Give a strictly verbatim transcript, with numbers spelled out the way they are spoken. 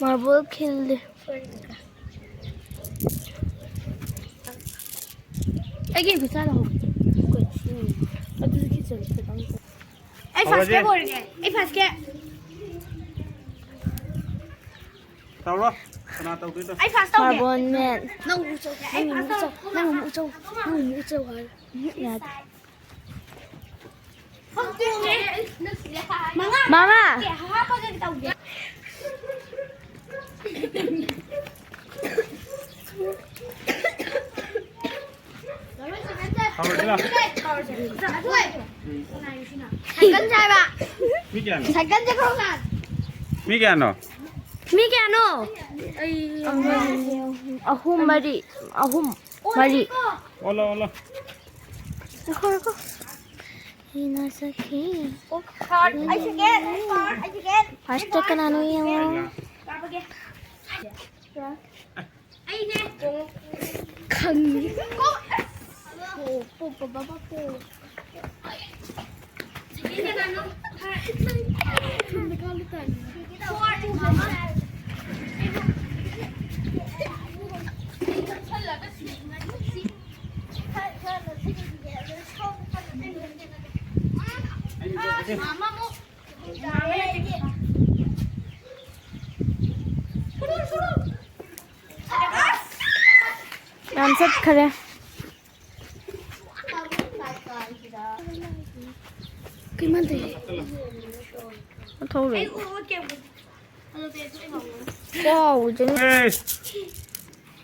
Marble ꯈꯤꯜꯂꯤ꯫ ꯑꯩꯒꯤ ꯈꯨꯠꯁꯥ ꯂꯧꯍꯧꯒꯦ꯫ ꯑꯗꯨꯗꯤ ꯈꯤꯠꯆꯟ ꯈꯤꯇꯪ꯫ ꯑꯩ ꯐꯥꯁ ꯀꯦ ꯍꯧꯔꯒꯦ꯫ ꯑꯣꯏꯔꯒꯦ꯫ ꯑꯩ ꯐꯥꯁ ꯀꯦ꯫ ꯇꯧꯔꯣ꯫ ꯀꯅꯥ ꯇꯧꯗꯣꯏꯅꯣ? ꯑꯩ ꯐꯥꯁ ꯇꯧꯒꯦ꯫ ꯃꯥꯔꯕꯜ ꯃꯦꯟ꯫ ꯅꯪ ꯑꯃꯨꯛ ꯆꯧꯒꯦ꯫ ꯑꯩ ꯐꯥꯁ ꯇꯧꯒꯦ꯫ ꯅꯪ ꯑꯃꯨꯛ ꯆꯧ꯫ ꯅꯪ ꯑꯃꯨꯛ ꯆꯧ ꯍꯥꯏꯔ꯫ ꯌꯥꯗꯦ꯫ ꯃꯉꯥ꯫ ꯃꯉꯥ꯫ ꯍꯥꯞꯄꯒ ꯇꯧꯒꯦ꯫ ꯍꯧꯔꯁꯤꯔ? ꯁꯥꯏꯀꯜ ꯆꯥꯏꯕ꯫ ꯃꯤ ꯀꯌꯥꯅꯣ? ꯁꯥꯏꯀꯜ ꯆꯠꯈ꯭ꯔꯣ ꯀꯥꯟ꯫ ꯃꯤ ꯀꯌꯥꯅꯣ? ꯃꯤ ꯀꯌꯥꯅꯣ? ꯑꯩ ꯑꯃ, ꯑꯅꯤ, ꯑꯍꯨꯝ, ꯃꯔꯤ꯫ ꯑꯍꯨꯝ꯫ ꯃꯔꯤ꯫ ꯑꯣꯜꯂꯣ, ꯑꯣꯜꯂꯣ꯫ ꯉꯥꯏꯈꯣ, ꯉꯥꯏꯈꯣ꯫ ꯑꯩꯅ ꯆꯠꯈꯤ꯫ ꯐꯥꯔꯁ ꯀꯅꯥꯅꯣ ꯌꯦꯡꯉꯣ꯫ ꯈꯪꯉꯤ꯫ ꯄꯣ, ꯄꯣ, ꯄꯣ, ꯄꯣ, ꯄꯣ, ꯄꯣ꯫ ꯌꯥꯝ ꯆꯠꯈꯔꯦ꯫ ꯀꯩꯃꯥꯟꯗꯦ꯫ ꯊꯧꯔꯦ꯫ ꯀꯥꯎꯗꯅ꯫